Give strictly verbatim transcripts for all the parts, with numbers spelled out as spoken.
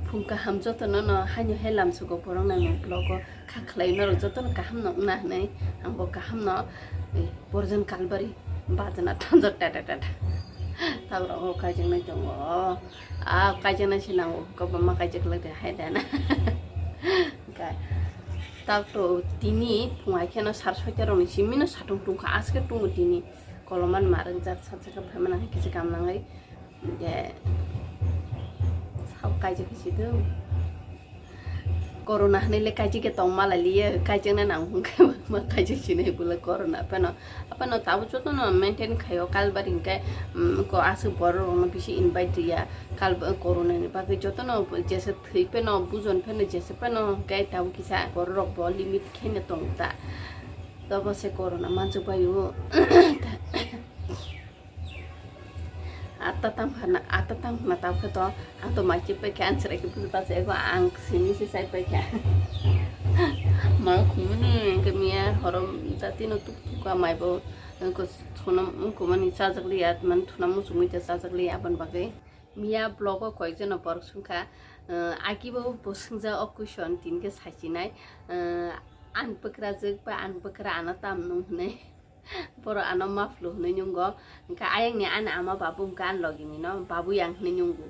Phung kaham jotono no haino hai lamsugo borok naimung vlog o kha khlai norok jotono kaham no wngna hinwi ang bo kaham no, eh, borjon kalbari bajana thanjak ta ta ta ta. Tabra o kaijaknai tongo, a kaijaknai se nango, kwbangma kaijaklak de hai de na. Hwnkhe tak to tini phung hai kheno sar soita rokni simi no satung tungkha, aske tungo tini koloman ma rwngjak, sajak phaimani hai kisa kam nangwi. Hwnkhe sabo kaijak khe si do. Corona hinwi le kaijak khe tong ma lai liya, kaijakna nang hwnkhe ma kaijak sinai bwle corona pheno. Aphano tabuk jotono maintain khaio kalbari hwnkhe, mm, ko aswk borok rokno bisi invite riya. Kal-, corona ni bagwi jotono jesa thwi pheno, bujon pheno, jesa pheno hwnkhe tabuk kisa borok rok bo limit kheno tong ta. Tobo se corona manchuk bai o. Atta tam khana, atta tam khana tabuk khe to, ang to mai chip pai kha, ang chwrai khe buji pacha ego, ang simi se chai pai kha. Mal khumuni hwnkhe miya horom jati no tuk tuk ka mai bo, hwnkhe sonam wngkha mani chajak liya, mani thuna muchungwi ta chajak liya, aboni bagwi. Miya vlog o koyekjono borok swngkha, eh, agi bo bo swngjak o question tini khe sachinai, eh, ani bwkrajwk ba ani bwkra ano tam nung hinwi. Borok ano maplu hinwi nungo, hwnkhe ayangni ani ama babu hwnkhe ani logini no babu yang hinwi nungo.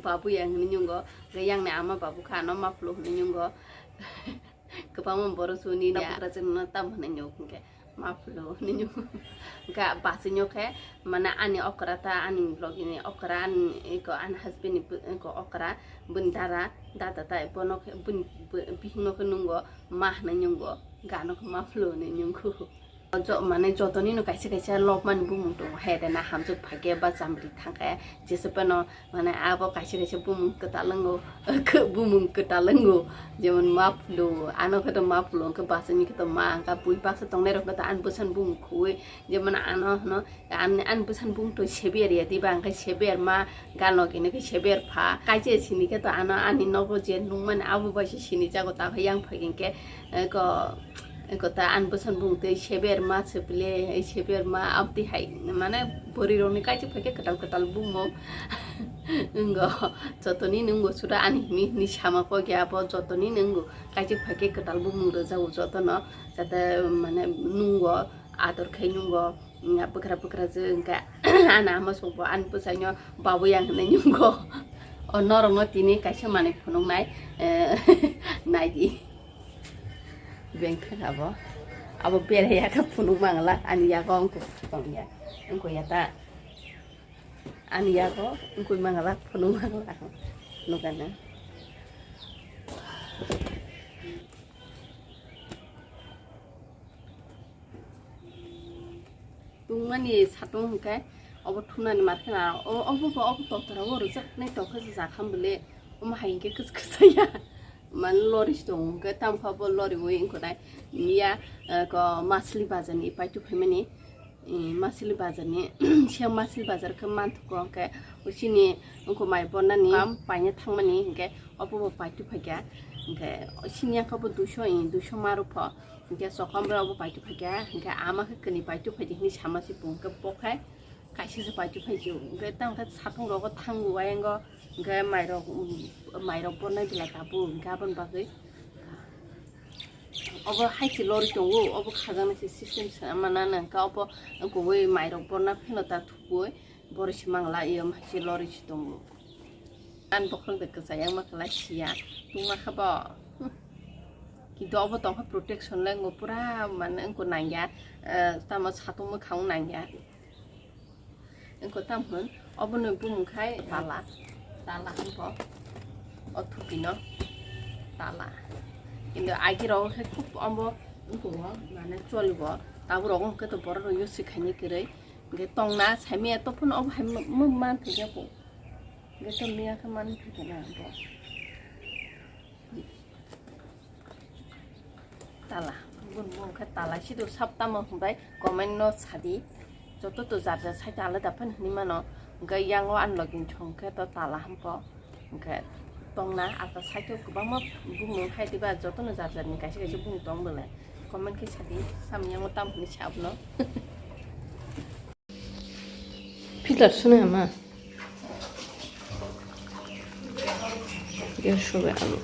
Babu yang hinwi nungo, hwnkhe yangni ama babu khe ano maplu hinwi nungo. Kwbangma borok suni ya. Bwkrajwk no tam hinwi nungo hwnkhe. Maplo hinwi nungo. Hwnkhe bachwi no khe, mane ani okra ta, ani logini okra, ani eko ani husband ni bw-, eko okra, bini dara, dada ta, bono khe bini bw-, bihik no khe nungo ma hinwi nungo, gano khe maplo hinwi nungo. Jo-, mane jotoni no kaisa kaisa lobmani bumung tongo, hai rena hamjwk phaikhe ba chamri thangkhe, jesa phano Mane abo kaisa kaisa bumung kwtal wngo, bumung kwtal wngo, jemon maplo, ano khe to maplo, hwnkhe bachwi ni khe to ma, hwnkhe bui baksa tongnai rok khe to ani bwsani bumung khwi, jemon ano hwno, ani, ani bwsani bumung to seber ya diba, hwnkhe seber ma, galo gini khe seber pha, kaisa sini khe to ano ani nogo je nungmani abo bai se sini jago, ta khe yang phai hwnkhe, eh, ko, Eko ta ani bwsani bumung tei seber ma se pile, ei seber ma abdi hai, mane bwrwi rokni kaichik phaikhe kwtal kwtal bumung wngo, jotoni nungo sura ani hini hini sama kok ya bo jotoni nungo, kaichik phaikhe kwtal bumung rwjago jotono, jate mane nungo, ador khai nungo, bwkra bwkra je wngkha ani ama songbo ani bwsaino babu yang hinwi nungo, o norokno tini kaisa manwi phunuknai, eh, naidi. Bengkha abo. Abo berai ya khe phunuk mangla. Ani yago wngkuk tong ya. Wngkuk ya ta. Ani yago wngkuk mangla phunuk mangla. Nukana. Tungmani satung hwnkhe obo thumnani matkhe na, o-, obo bo obo toktora o rwjaknai tokhe se jakham bwle, omo hai hwnkhe kwchwk kwchaya. Mane lori se tongo hwnkhe, tamo khe obo lori ui wngkha nai. Miya, eh, ko Masli bazar ni paitu phaimani, eh, Masli bazar ni, siya Masli bazar khe manthogo hwnkhe, o chini wngkha mai bornani kam paina thangmani hwnkhe, obo bo paitu phaikha, hwnkhe sini yang khe bo duiso, eh, duiso ma rw pho. Hwnkhe chokam rok bo paitu phaikha, hwnkhe ama khe kwnwi paitu phaidi hinwi sama se bo hwnkhe bo khai kaisa se paitu phaisio. Hwnkhe tamo khe satung rogo thango ayang o, hwnkhe mairok, mairok bornai belai tabuk, hwnkhe aboni bagwi obo hai se lori tongo, obo khajaknai se system se manana, hwnkhe obo kubui mairok borna pheno ta thubui. Borok se mangla, iyo hai se lori se tongo. Ani bokhorok de kwchai yang ma kwlai siya, tungma kha bo. Kintu obo tongkha protection le wngkha pura, mane wngkha nangya, eh, tamo satung mwkhang nangya. Wngkha tamo hwn, obo ni bumung khai tala, tala hwn bo. O thupi no tala. Kintu agi rok khe khub omo wngkha, mane choli bo. Tabuk rok wngkha to borok rok use khaini kwrwi. Hwnkhe tongna saimaya to phano obo hai ma-, ma-, man thwikhe bo. Hwnkhe to miya khe man thwikhe na bo. Tala, bun bun khe tala sido sab tamo hwnbai comment no sadi. Joto to jar jar sai tala da phan hinwi mano. Hwnkhe yang o ani login chong khe to tala hampo. Hwnkhe tongna ata side o kwbangma bumung hai diba, jotono jar jarni kaisa kaisa bumung tong belai. Comment khe sadi, samung yango tamo hwnwi sa abono. Filter swnwi ama. Gas sobe alu.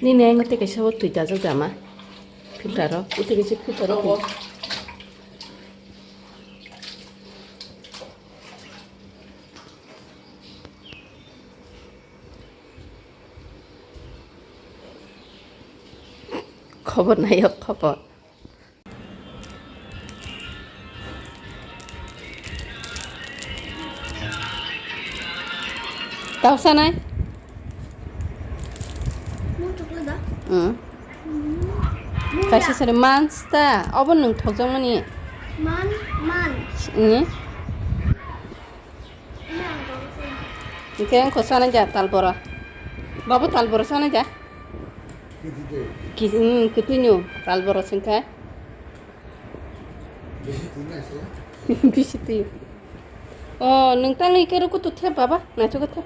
Nini ang tei kaisa o twi dajak dama. Filter o, o twi kaisa filter o. Khobor nai o khobor. Tau sanai? Nung chukla da? Hmm. Hmm. Kaisa sari mans ta. Obo nung thokjakmani. Man, man. Ni? Hingke ang kho sanai ja tal bora. Babu tal bora sanai ja. Ki, hmm, kitui nyo tal bora singkha. Bisi twi. Oh, nung tang ike ruku tu the baba, na chuku the.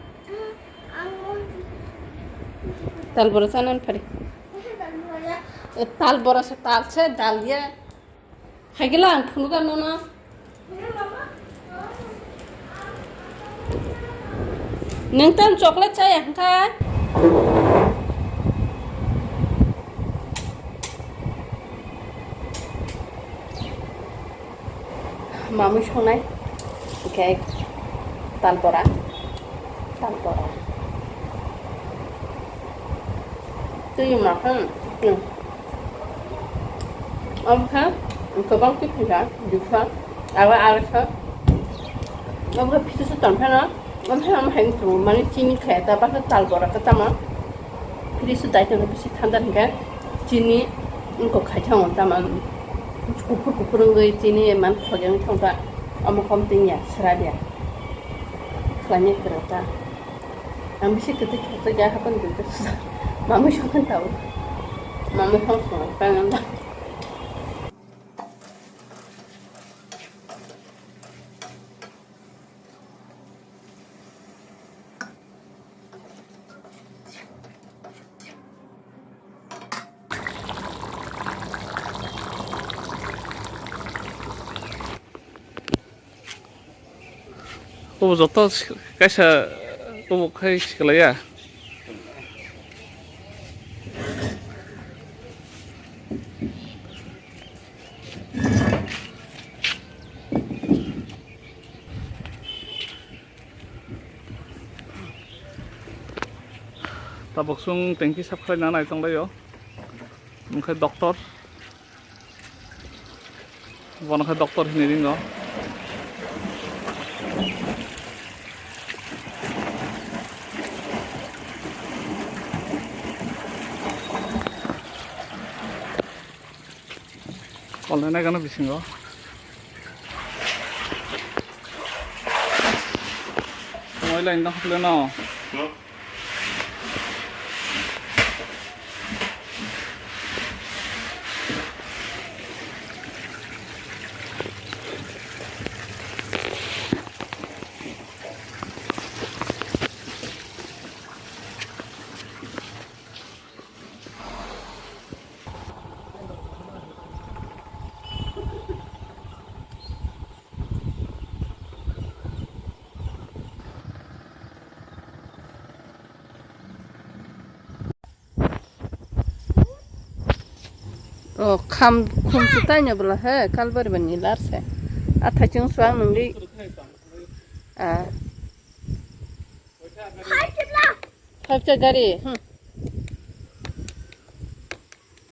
Tal bora sanan phari. Eh, tal bora se tal se dal ye. Haigila ang phunukha nono. Neng tan chocolate chaya hwnkha? Mamui songnai, hwnkhe tal bora, tal bora. Twi ma khe, hmm. Omo khe kwbang twi phaikha, dukha, abo arokhe. Omo khe phisu tong phano, omo khe omo hai wng tongo, mane chini khe ta, bakhe tal bora khe tamo. Phisu dai tongo, bisi thanda hwnkhe chini wngkok khai thango tamo. Kuphur kuphur wngwi chini man khogeng thangkha, omo khe omo twi ya, sra ya. Khlaina kwrwng ta. Ang bisi kwtwi khakchak ya hapan dui ta. Mamui song khan tao. Mamui song song khan ang. Obo joto kaisa obo khai siklaiya. Tabuk chwng tengki sap khlai na nai tonglaio. Omo khe doctor. Bono khe doctor hinwi ringo. Online gana bisingo. Moi line no hakle no. O kham khum su tai nya bla he kalbari bani lar se. A thachung suang nungdi. A. Khap cha gari. Hmm.